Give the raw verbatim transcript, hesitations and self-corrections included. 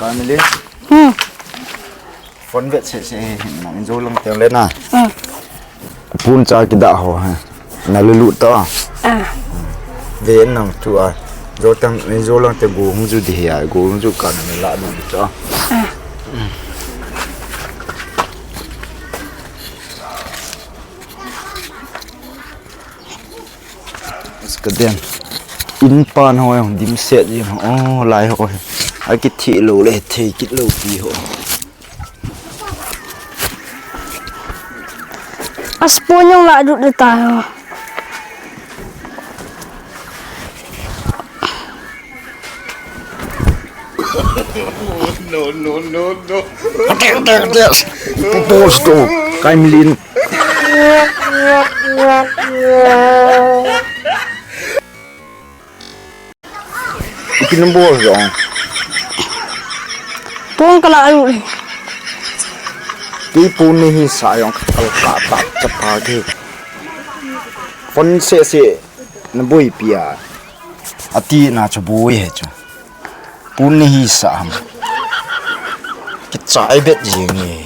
Family. Hmm. Phone vet se se hin nang in jo lang teng le na. Hmm. Pun cha kidah ho ha. Na lulu to. Ah. Ve nang tu a. Jo tang in jo lang te go hung ju di hi a. Go hung ju ka na la nang to. Ah. Ska den. In pan ho jong dimset jing ho. Oh, lai ho. A kithi lou le thei kit lou pi ho. A spoon jong la dut le ta ho. No, no, no, no. Ate, ate, ate. Pupus tu. Kai milin. Ipi nabol jong. Pon kala alu le. Kei pon nahi sa jong kal ka ta chapa ke. Phone se se naboi pia. Ati na chu boi he chu. Pon nahi sa ham. Kichai bet jing e.